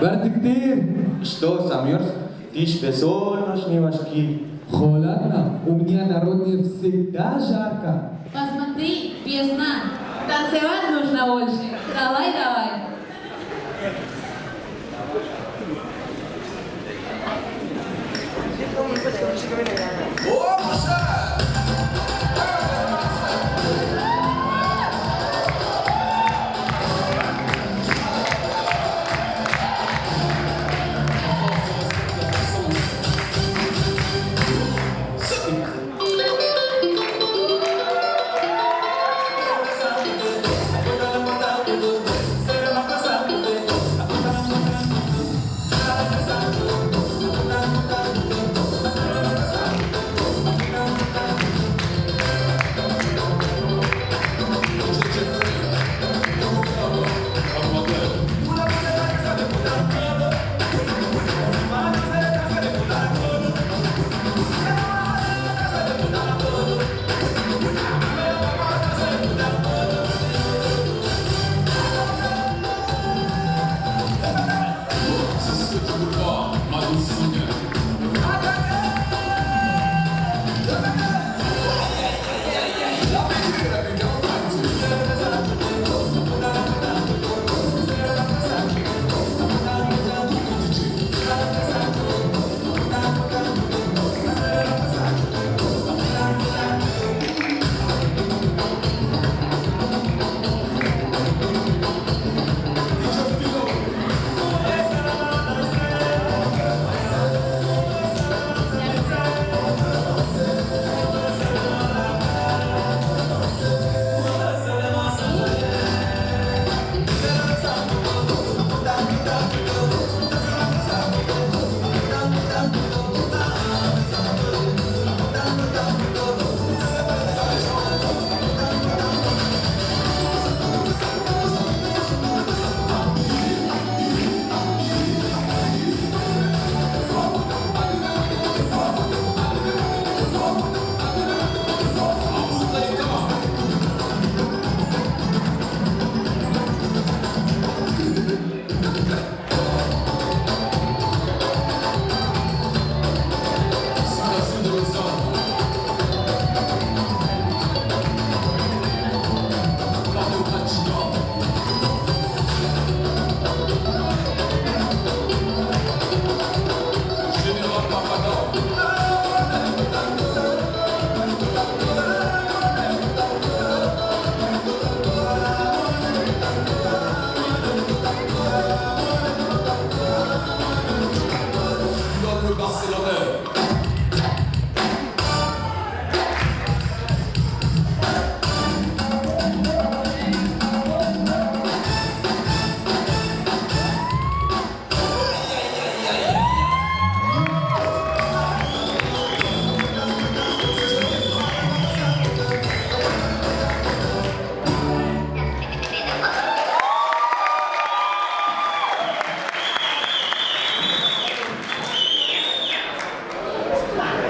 Бәрд ктир. Что, замерз? Ты ж бесолнечный башкир. Холодно, у меня на родине всегда жарко. Посмотри, весна. Танцевать нужно больше. Давай, давай.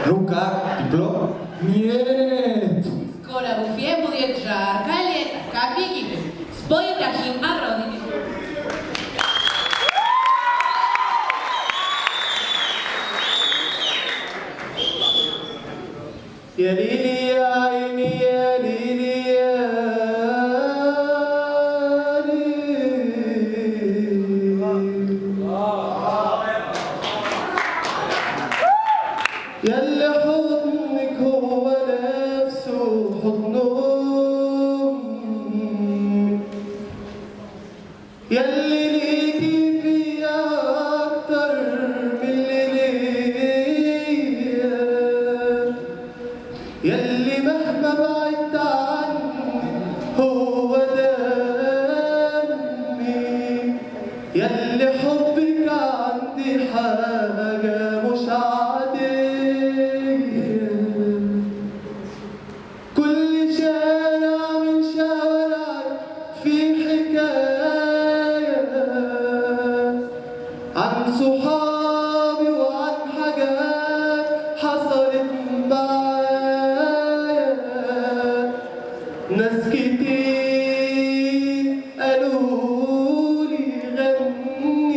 Ну как, тепло? Нет. Скоро в Уфе будет жаркое лето, как в Египте. Спой Ибрахим о родине. يا ليلي يا عيني يا ليلي يا ليلي يا اللي حضنك هو نفسه حضن أمي يا اللي ليكي فيا أكتر من اللي ليا يلي مهما بعدت عني هو دمي يلي حبك عندي حاجة مش عادية كل شارع من شوارعك في حكاية عن صحابي وعن حاجات حصلت معايا ناس كتير قالوا لي غني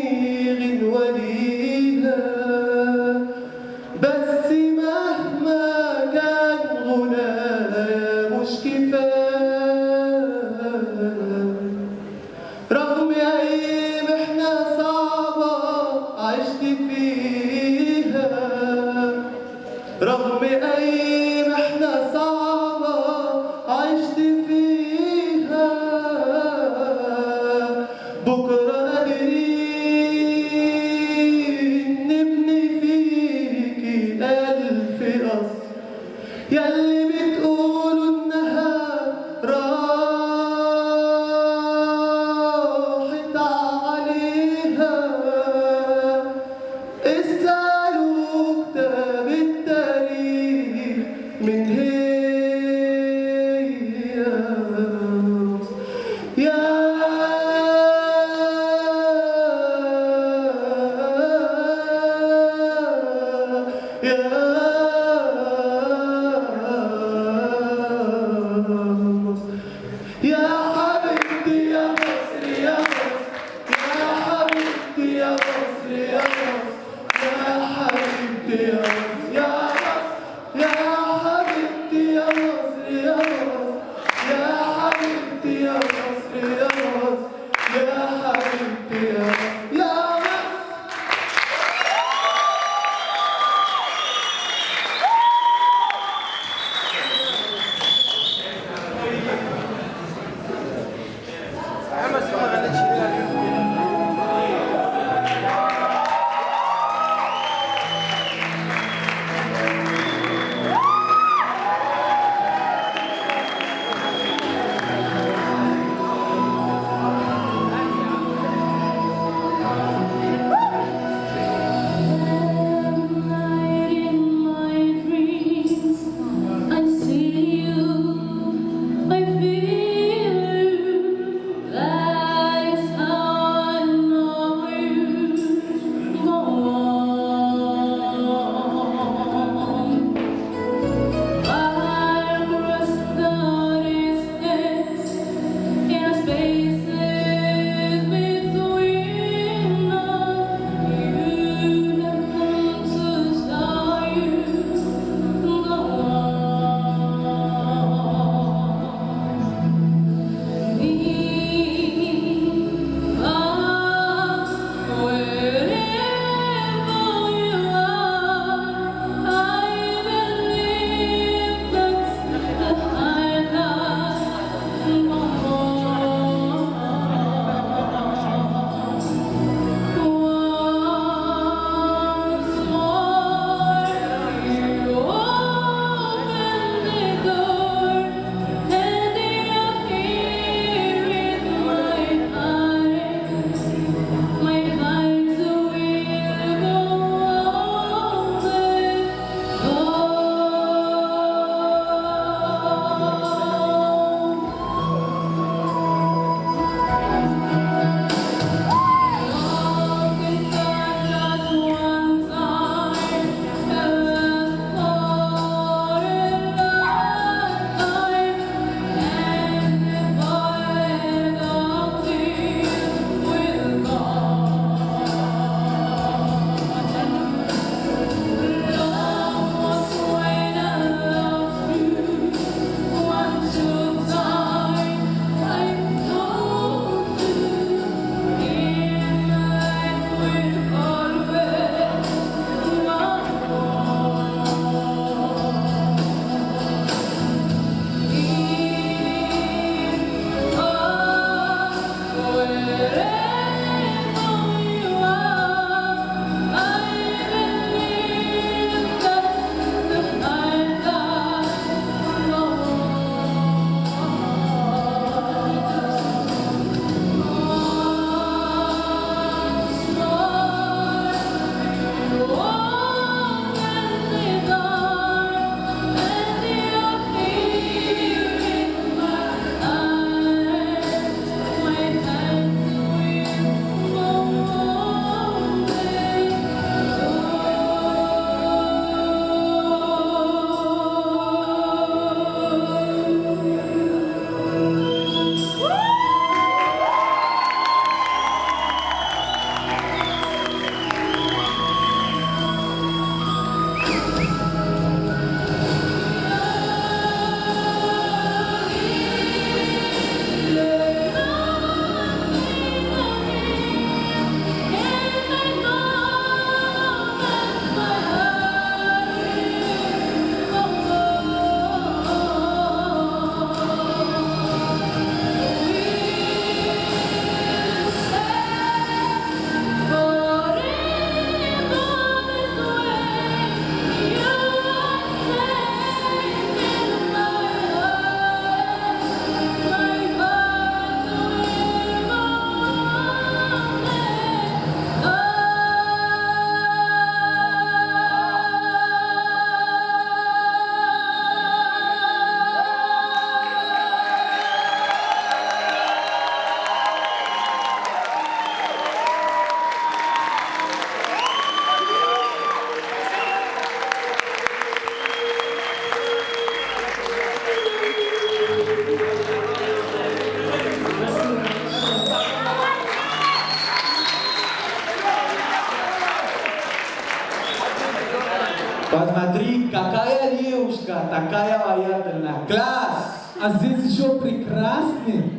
Девушка такая обаятельная. Класс! А здесь еще прекрасный.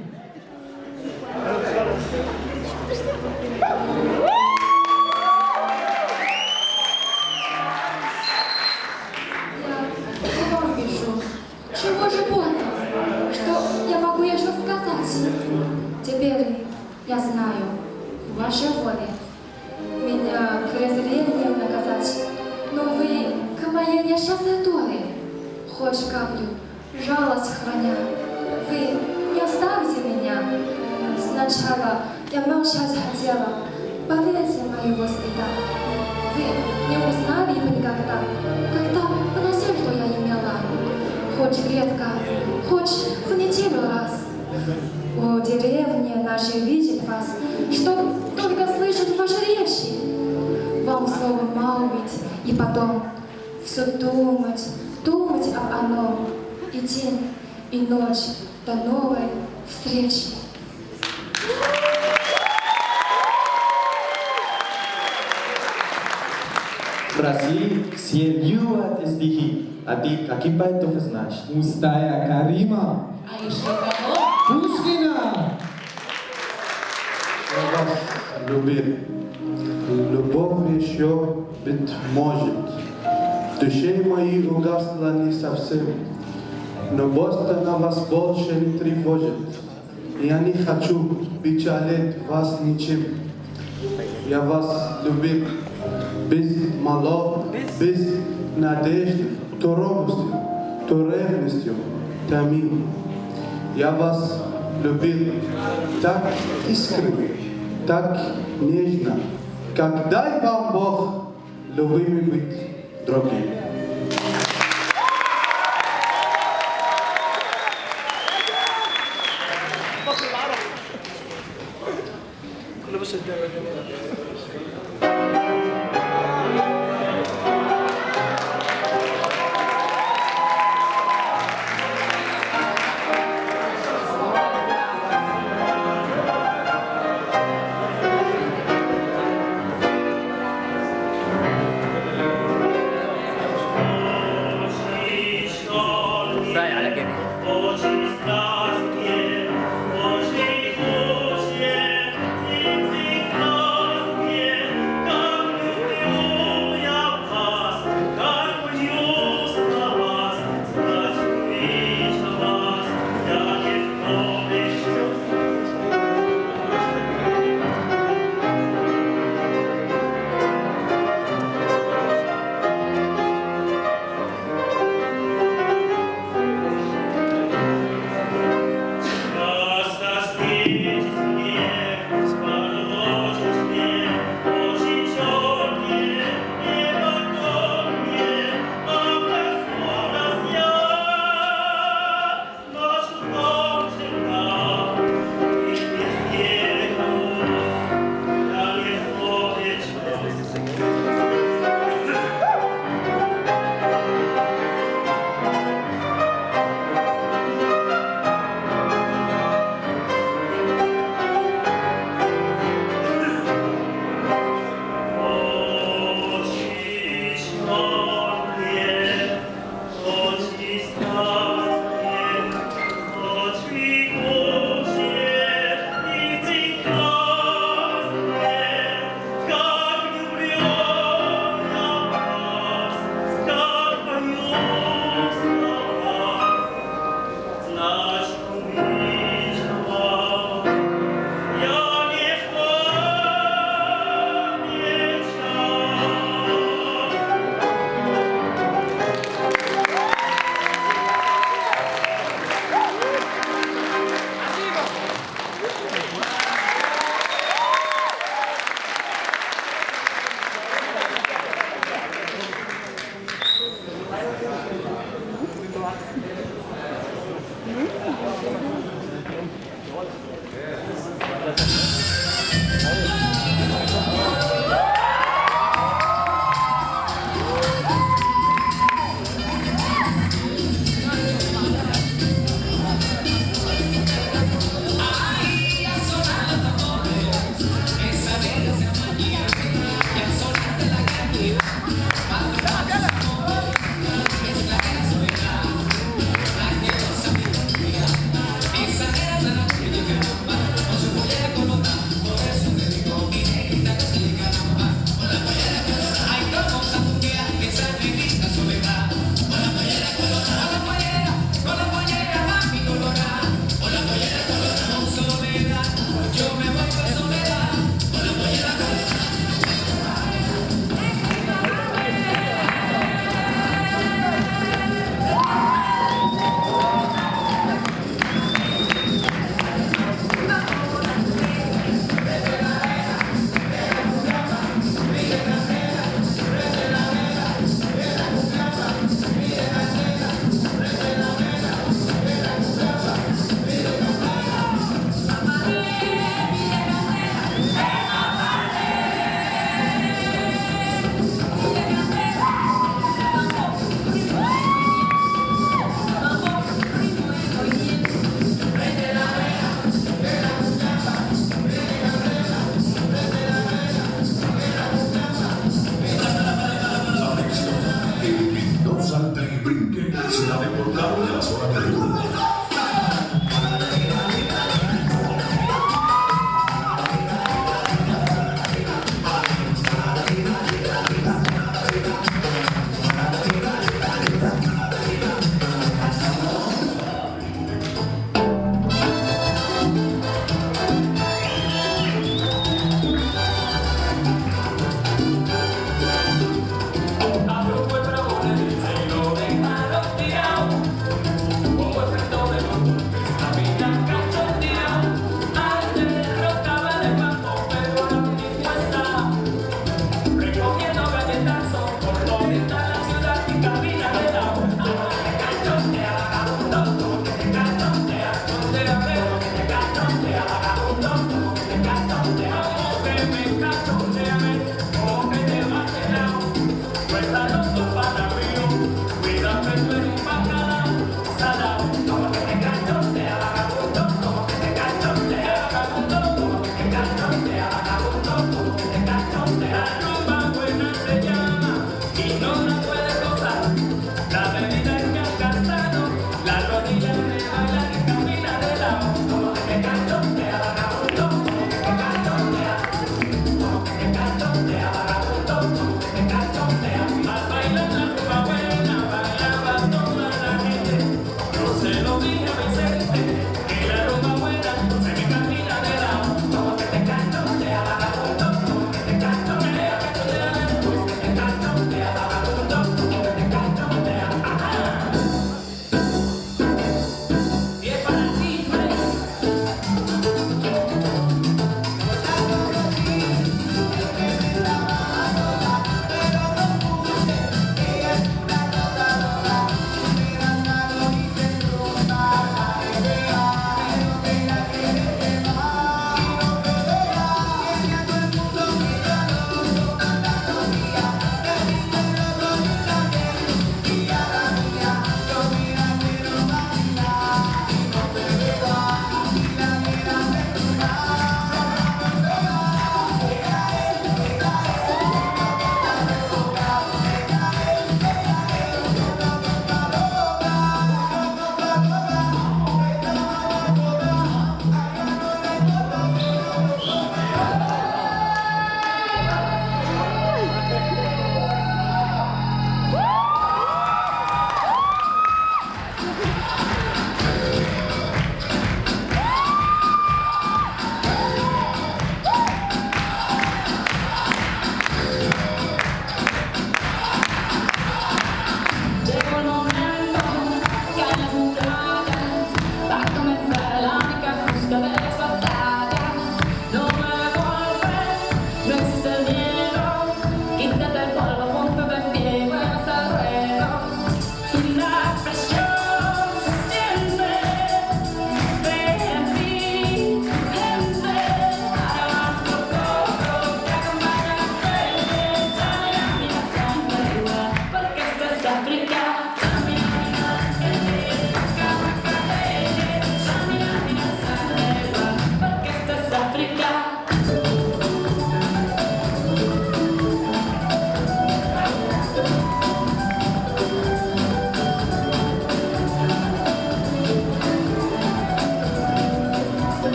Я вам пишу. Чего же больно? Что я могу еще сказать? Теперь я знаю, ваша воля. Меня презрением наказать, но вы к моей несчастной доле, хоть каплю жалость храня, вы не оставите меня. Сначала я молчать хотела, поверьте моего стыда. Вы не узнали бы никогда, когда бы надежду я имела. Хоть редко, хоть в неделю раз. У деревни нашей видит вас, чтоб только слышать ваши речи. Вам слово молвить и потом все думать, думать об оном. И день, и ночь до новой встречи. В России все любят стихи. А ты каких поэтов знаешь? Мустая Карима. А еще кого? Пушкина. Я вас любил. Любовь еще, быть может, в душе моей угасла не совсем, но просто на вас больше не тревожит. Я не хочу печалить вас ничем. Я вас любил без малого, без надежды, то робостью, то ревностью томил. Я вас любил так искренне, так нежно, как дай вам Бог любимый быть другим. كفايه على كده. Очень страстные, очень густые и прекрасные, как люблю я вас, как боюсь на вас, значит, увижу вас, я не вспомню. Просто встретить мне, положить мне очень черные, непокорные, а проснулась я ночью в темна, и без я не помню. Очи черные, очи страстные, очи густые и прекрасные, как люблю я вас, как боюсь на вас, значит, увижу вас. Я не в час. Esa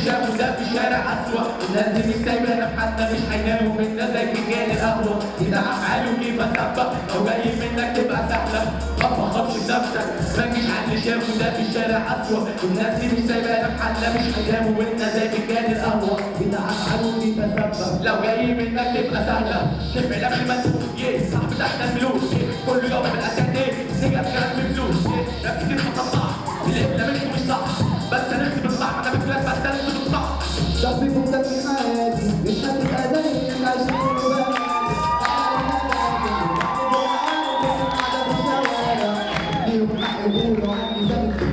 شافوا ده في الشارع اسوأ. الناس دي مش سايبانا في حالنا، مش هيناموا منا زي فنجان القهوة. انت افعاله كيف اصدق، لو جاي منك تبقى سهلة. ما تفخرش بنفسك، ما تجيش على اللي شافوا ده في الشارع اسوأ. الناس دي مش سايبانا في حالنا، مش هيناموا منا زي فنجان القهوة. انت افعاله كيف اصدق، لو جاي منك تبقى سهلة. نفعل قبل ما تقول يه صاحبي تحت الفلوس، كل يوم بالاسد ايه نجا بكلام بفلوس. راب كتير مقطع القبلة منكم مش صح، بس هنكتب الصح. انا بكلام بس هنكتب الصح. صاحبي فكك من حياتي، مش هتبقى زيك عشان ليهم حق يقولوا عني ذنبي.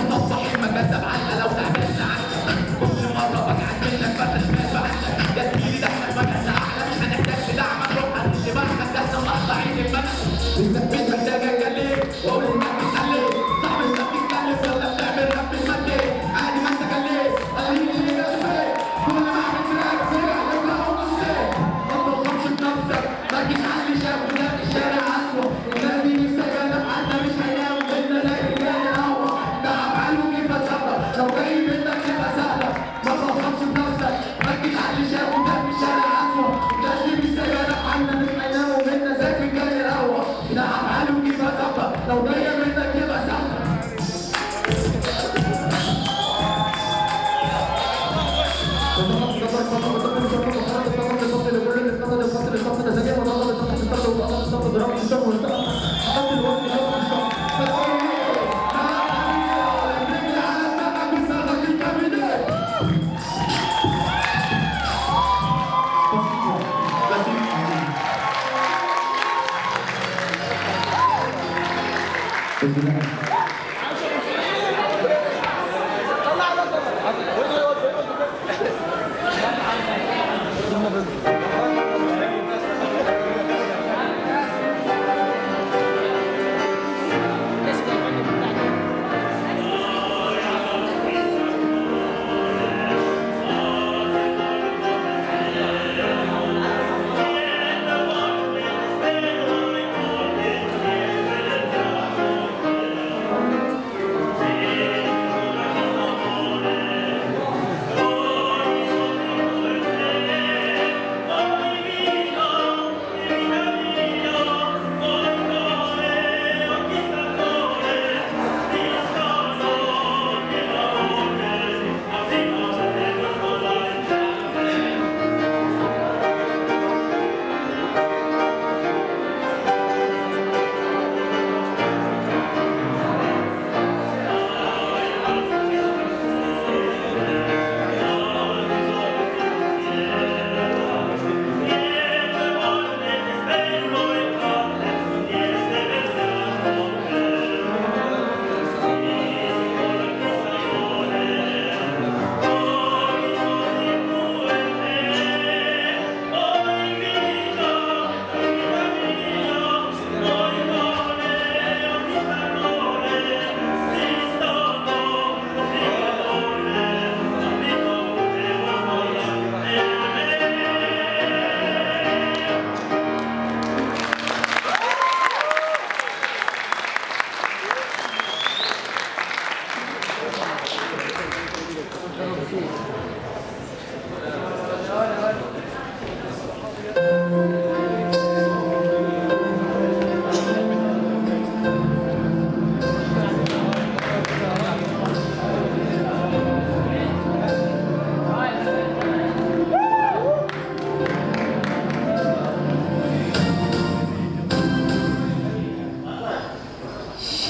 بصبح المجال ده بعلقة لو تعبان عنك، كل مرة بجعل منك فرقة شمال بعلقة. يا زميلي ده احنا في مجالنا أعلى، مش هنحتاج لدعمك. روح عند اللي بعدك، ده احنا مقطعين المنهج. مش محتاج اتكلم واقول انك بتقلد. صاحبي انت بتتكلم ولا بتعمل راب بالمادة؟ عادي ما انت كلم قليل اللي جنبي. كل ما اعمل تراك سريع نبلعه نصين. ما تفخرش بنفسك، ما تجيش على اللي شافه ده في الشارع اسوأ. الناس دي مش سايبانا في حالنا، مش هيناموا منا زي فنجان القهوة. ده افعاله كيف اصدق، لو جاي منك تبقى سهلة. ما تفخرش بنفسك، ما تجيش على اللي شافه ده في الشارع اسوأ. الناس دي مش سايبانا في حالنا، مش هيناموا منا زي فنجان القهوة. ده افعاله كيف اصدق، لو جاي منك تبقى سهلة.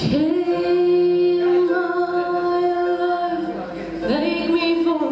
Take my life, take me for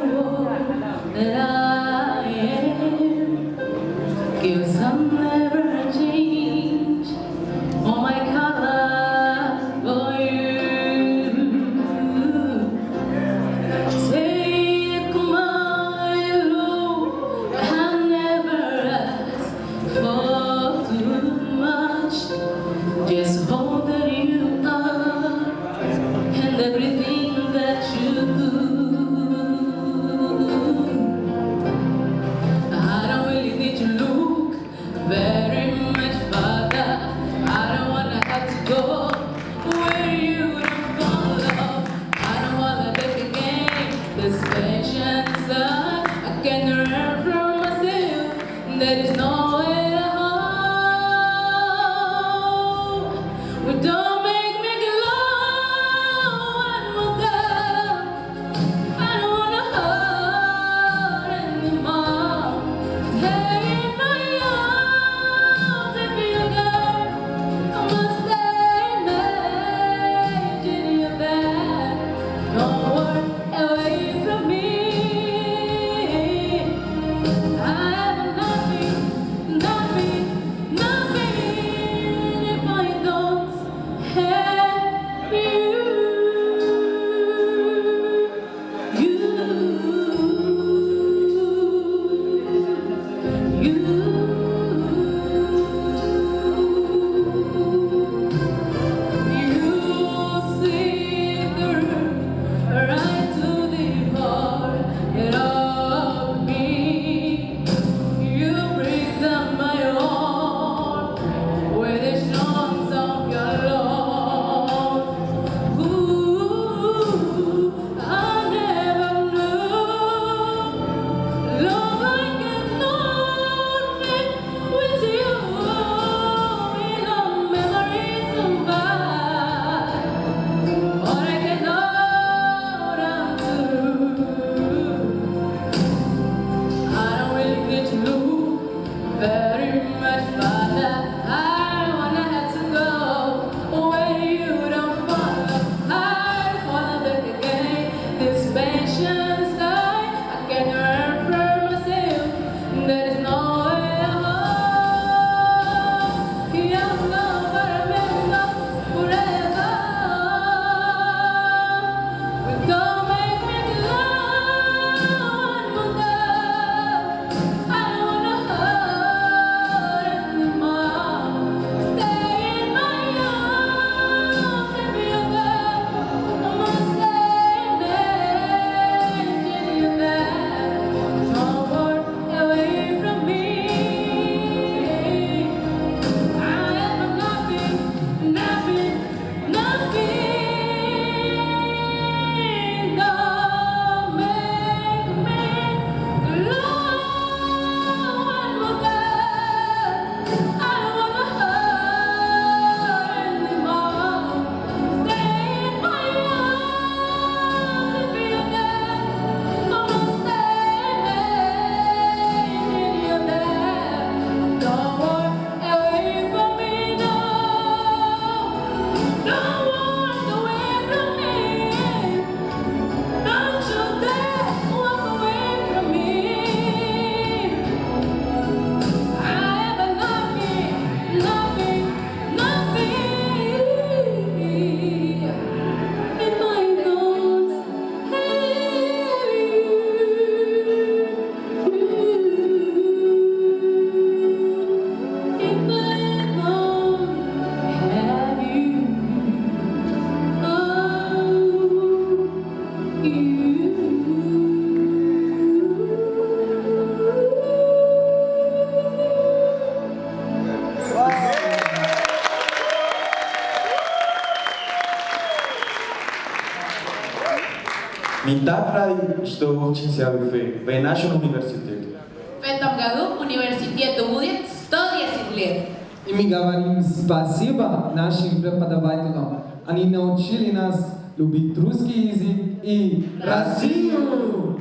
Мы так рады, что учимся в Уфе, в нашем университете. В этом году университету будет 110 лет. И мы говорим спасибо нашим преподавателям. Они научили нас любить русский язык и Россию.